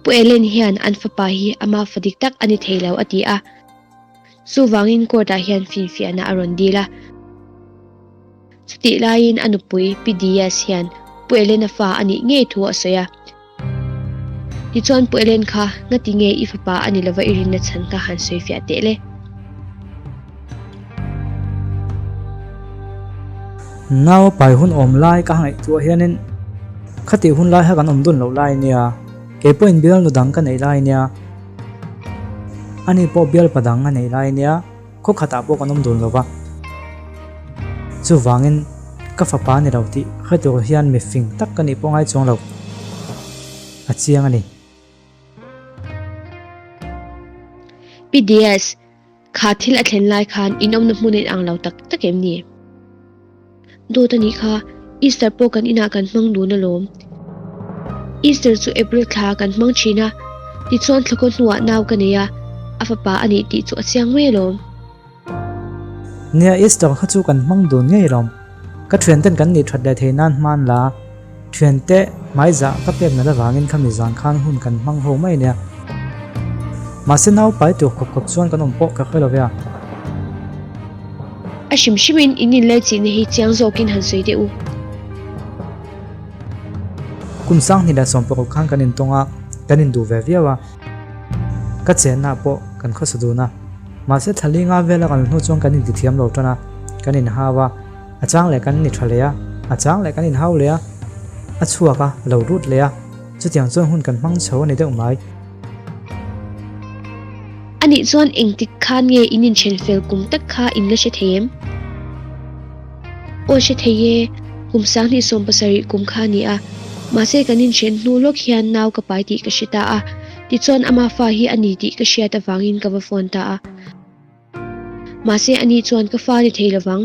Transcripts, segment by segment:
Pu Ellen hian an fapa hi ama fa dik tak a ni thei lo a ti a. Chuvangin court-ah hian finfiahna a rawn dil a. Chutih laiin a nupui Pi Diaz hian Pu Ellen-a fa a nih ngei thu a sawi a. Tichuan Pu Ellen kha ngati nge i fapa a ni lova i rinna chhan kha han sawi fiah teh le. Nau a pai hun awm lai ka ngaihtuah hianin khatih hun lai kha kan awm dun loh lai nia, kei pawhin bialnu dang ka neih lai nia, ani pawh bialpa dang a neih lai nia, khaw khatah pawh kan awm dun lo va. Chuvangin ka fapa ni lo tih hre tur hian mi fing tak ka nih pawh ngai chuang lo a chiang a ni. Pi Diaz, Kha thil a thlen lai khan in awmna hmun a inang lo tak tak em ni? Dawt a nih kha, Easter pawh kan inah kan hmang dun alawm. Easter chu April thla kan hmang thin a, tichuan thlakaw hnuah nau ka nei a, a fapa a nih tih chu a chiang mai alawm. Nia, Easter kha chu kan hmang dun ngei alawm. Ka thianten kan nih that leh thei nan hman la, Thiante hmaizah ka pek nalh avangin khami zan khan hun kan hmang ho mai nia. Mahse nau pai tur khawp khawp chuan kan awm pawh ka hre lo ve a. A hrim hrimin in inlai chihna hi chiang zawkin han sawi teh u. Kum 20 leh 16 khan kan intawng a, kan induh ve viau a. Ka chenna pawh kan khawsa dun a. Mahse thla li nga vela kan hnu chuan kan intithiam lo tan a, kan inhau a. A chang leh kan ni tha leh a, a chang leh kan inhau leh a, a chhuak a, a lo lut leh a, chutiang chuan hun kan hmang chho a ni deuh mai. A nih chuan engtik khan nge in inthen fel kum tak kha in la hre thei em? Aw hre thei e, kum 2017 kum kha a ni a, mahse kan inthen hnu lawk hian nau ka pai tih ka hre ta a, tichuan ama fa hi a ni tih ka hriat avangin ka va phone ta a. Mahse ani chuan ka fa ni thei lovang,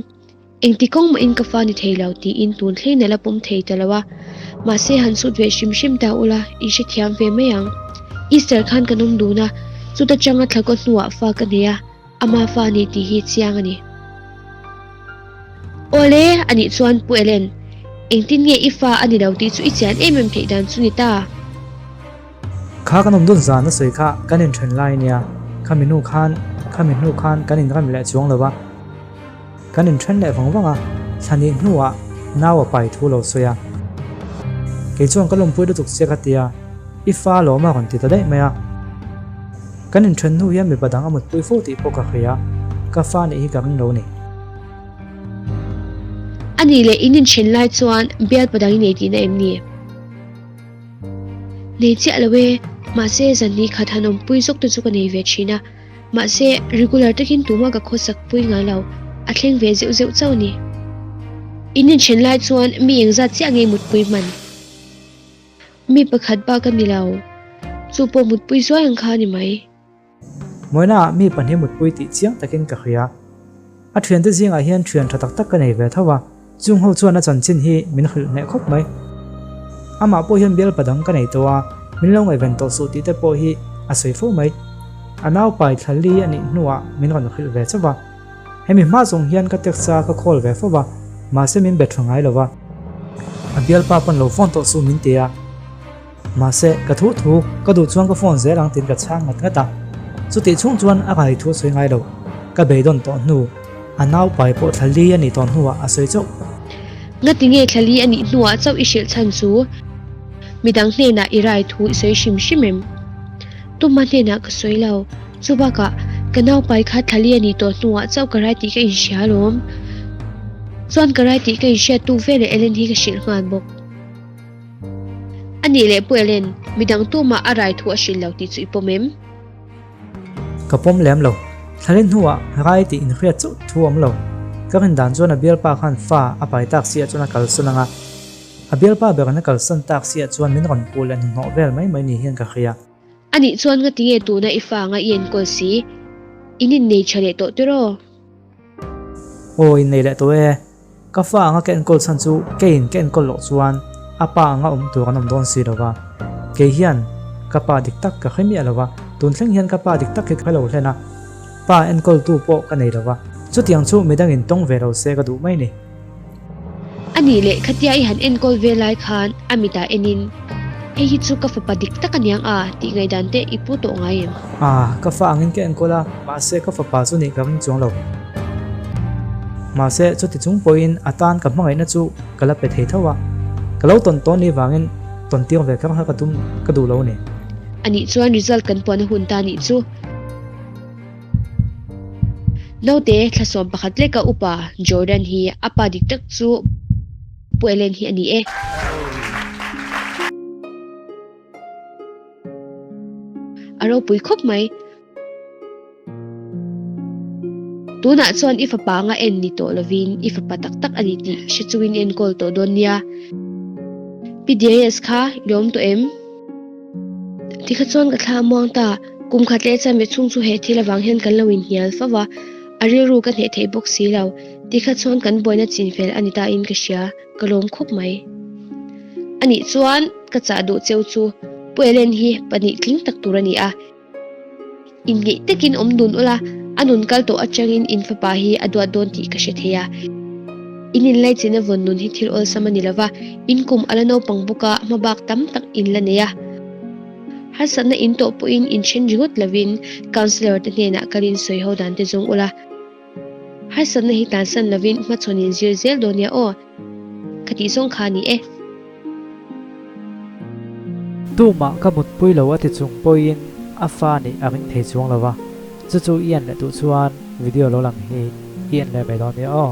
engti kawng mahin ka fa ni thei lo tiin tun thleng a la pawm thei ta lo a. Mahse han sut ve hrim hrim ta ula, in hrethiam ve mai ang. Easter khan kan awm dun a, chuta changa thlakaw hnuah fa ka nei a, ama fa ni tih hi chiang a ni. Awle, anih chuan Pu Ellen, engtin nge i fa a ni lo tih chu i chian em em theih dan chu ni ta? Kha kan awm dun zan a sawi kha kan inthen lai nia, khami hnu khan khami hnu khan kan inrem leh chuang lo va, kan inthen leh vang vang a, thla nih hnuah nau a pai thu lo sawi a. Kei chuan ka lawmpui lutuk che ka tia, i fa lawm a rawn ti ta daih mai a. Kan inthen hnu hian mipa dang a mutpui fo tih pawh ka hria, ka fa nih hi ka ring lo ni. A nih leh in inthen lai chuan bialpa dang i nei tihna em ni? Nei chiah lo e, mahse zanni khat han awmpui zawk te chu ka nei ve thin a, mahse regular takin tumah ka khawsak pui ngai lo, a thleng ve zeuh zeuh chauh a ni. In inthen lai chuan mi engzat chiah nge mutpui hman? Mi pakhat bak a ni lo, chu pawh mutpui zuai ang kha a ni mai. Mawina mi pahnih mutpui tih chiang takin ka hria. A thiante zingah hian thian tha tak tak ka nei ve tho a, chung ho chuan a chanchin hi min hrilh hneh khawp mai. Amah pawh hian bialpa dang ka nei tawh a, min lo ngaihven tawh suh tih te pawh hi a sawi fo mai. A naupai thla li a nih hnuah min rawn hrilh ve chauh a. Hemi hma zawng hian ka text a ka call ve fo va, mahse min be tha ngai lo va. A bialpa pawn lo phone tawh suh min ti a. Mahse, ka thu thu, ka duh chuan ka phone zel ang tiin ka chhang ngat ngat a. Chutih chhung chuan a ngai thu a sawi ngai lo. Ka beidawn tawh hnu, a nau pai pawh thla li a nih tawh hnuah a sawi chauh. Ngati nge thla li a nih hnuah chauh i hrilh chhan chu? Midang hnenah i rai thu i sawi hrim hrim em? Tuma hnenah ka sawi lo. Chu bakah, ka nau pai kha thla li a nih tawh hnuah chauh ka rai tih ka inhria alawm. Chuan ka rai tih ka inhriat tuk veleh Ellen hi ka hrilh nghal bawk. A nih leh Pu Ellen, midang tumah a rai thu a hrilh lo tih chu i pawm em? Ka pawm lem lo. Thlalin hnuah rai tih inhriat chauh thu awm lo. Ka rin dan chuan a bialpa khan fa a pai tak siah chuan a kalsan ang a. A bialpa berin a kalsan tak siah chuan min rawn puh leh hnuhnawh vel mai mai ni hian ka hria. A nih chuan ngatinge tuna i fa anga i enkawl si? In innei tha leh tawh tiraw? Aw, innei leh tawh e. Ka fa anga ka enkawl chhan chu keiin ka enkawl loh chuan a pa anga awm tur an awm dawn si lo va. Kei hian ka pa dik tak ka hre miah lo va, tun thleng hian ka pa dik tak hi ka lo hlen a, pa enkawltu pawh ka nei lo va, chutiang chu midangin tawng ve lo se ka duh mai ni. A nih leh khatia i han enkawl ve lai khan a mitah enin. Hei hi chu ka fapa dik tak a niang a tih ngaihdan te i pu tawh ngai em? A, ka fa angin ka enkawl a, mahse ka fapa chu nih ka ring chuang lo. Mahse chuti chung pawhin a tan ka hmangaihna chu ka la pe thei tho a, ka lo tawn tawn ni vangin tawn tir ve kher kha ka tum ka duh lo a ni. Anih chuan result kan puan a hun ta nih chu. Naute thlasawm pakhat leka upa Jordan hi a pa dik tak chu Pu Ellen hi a ni e. A ropui khawp mai. Tunah chuan i fapa anga en ni tawh lovin i fapa tak tak a ni tih hre chungin i enkawl tawh dawn nia. Pi Darius kha i lawm tawh em? Tikha chuan ka thla a muang ta. Kum khat leh chanve chhung chu he thil avang hian kan lo inhnial fo va, a rilru ka hneh thei bawk si lo. Tikha chuan kan buaina chinfel a ni ta in ka hria, ka lawm khawp mai. Anih chuan ka chah duh cheu chu Pu Ellen hi pahnih tling tak tur a ni a. Inngeih takin awm dun ula, a nun kal tawh atangin in fapa hi a duat dawn tih ka hre thei a. In inlaichin a vawn nun hi thil awlsam a ni lova, in kum a la naupang bawk a, hmabak tam tak in la nei a. Harsatna in tawh pawhin in then ringawt lovin counsellor te hnenah kalin sawi ho dan te zawng ula. Harsatna hi tlansan lovin hmachhawn in zir zel dawn nia aw, ka tih zawng kha a ni e. Tumah ka mutpui lo a ti chung pawhin a fa nih a ring thei chuang lo va, chu chu i en leh duh chuan video lo lang hi i en leh mai dawn nia aw.